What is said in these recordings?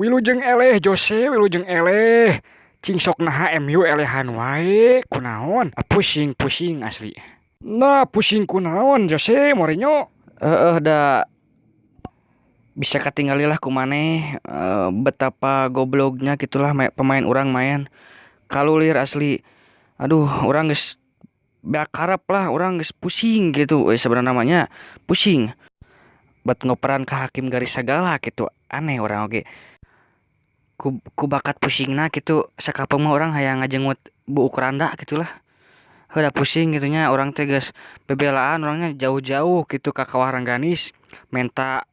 Wilujeng eleh, Jose, wilujeng eleh. Cing sok naha MU elehan wae, kunaon? Pusing pusing asli. Nah, pusing kunaon, Jose Mourinho? Heeh, da bisa katingali lah ku maneh betapa gobloknya gitulah pemain urang main. Kalulir asli. Aduh, urang geus beak karep lah, urang geus pusing gitu sebenarnya namanya pusing. Bet ngoperan ka hakim garis sagala gitu, aneh urang oge. Ku bakat pusingna gitu, sakapeung mah urang hayang ngajengut buuk randa gitulah. Heuh, da pusing gitu nya, urang teh geus bebelaan urangnya jauh-jauh gitu ka Kawah Rengganis menta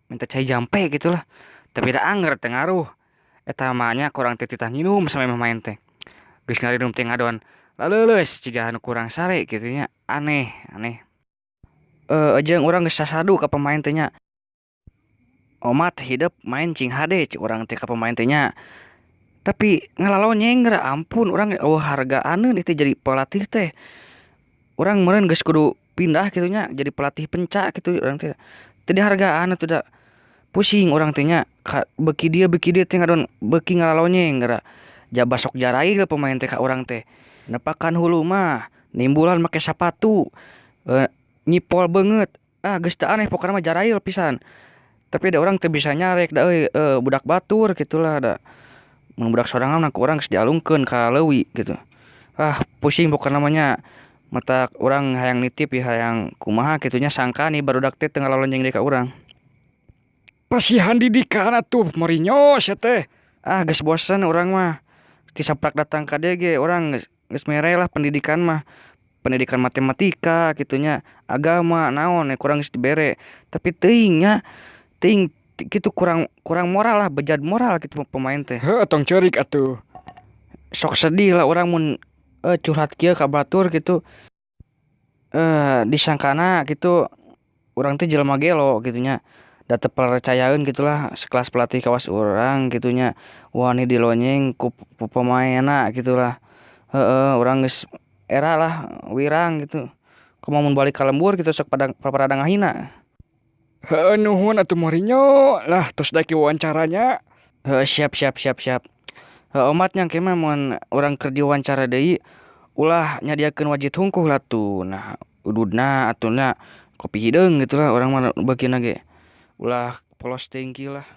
minta cai jampe gitulah. Tapi da angger teu ngaruh. Eta mah nya ku urang teh titah nginum samemeh main teh. Geus ngarinum teh ngadon laleuleus jiga anu kurang sare kitu nya, aneh aneh. Jeung urang geus sasadu ka pemain teh nya. "Omat hidep main cing hade," cek urang teh ka pemain teh nya. Tapi ngalalonyeng, geura ampun, urang euweuh hargaaneun ieu teh jadi pelatih teh. Urang meureun geus kudu pindah kitu nya, jadi pelatih penca kitu urang teh. Teu dihargaan atuh da. Pusing urang teh nya, beuki dieu teh ngadon beuki ngalalonyeng geura. Jaba sok jarail pemain teh ka urang teh. Nepakan hulu mah, nimbulan make sapatu, nyipol beungeut, ah geus teu aneh pokona mah, jarail pisan. Tapi da urang teu bisa nyarek da euy, budak batur kitulah, da mun budak sorangan mah ku urang geus dialungkeun ka leuwi gitu. Ah, pusing pokona mah nya. Matak urang hayang nitip ya, hayang kumaha kitu nya, sangkan nih barudak teh teu ngalalonjeng deui ka urang. Pasihan didikan atuh, Mourinho, sia teh. Ah, geus bosen urang mah. Ti saprak datang ka dieu ge urang geus mere lah pendidikan mah. Pendidikan matematika kitu nya, agama naon ku urang geus dibere. Tapi teuing nya, teuing kitu kurang kurang moral lah, bejad moral kitu pemain teh. Heuh, tong ceurik atuh. Sok sedih lah urang mun curhat kieu ka batur kitu. Disangkana kitu urang teh jelema gelo kitu nya. Da teu percayaeun gitulah sekelas pelatih kawas urang kitu nya. Wani dilonyeng ku pemaenna gitulah. Heeh, urang geus era lah, wirang gitu. Kumaha mun balik ka lembur kitu, sok pada paparada ngahina. Heueuh, nuhun atuh, Mourinho lah, tos daek diwawancara. Heueuh, siap siap siap siap. Heueuh, omat nya, engke mah mun urang keur diwawancara deui ulah nyadiakeun wajit hungkul atuh. Nah, ududna atuh nya kopi hideung gitu lah, urang mah beukina ge. Ulah polos teuing kieu lah.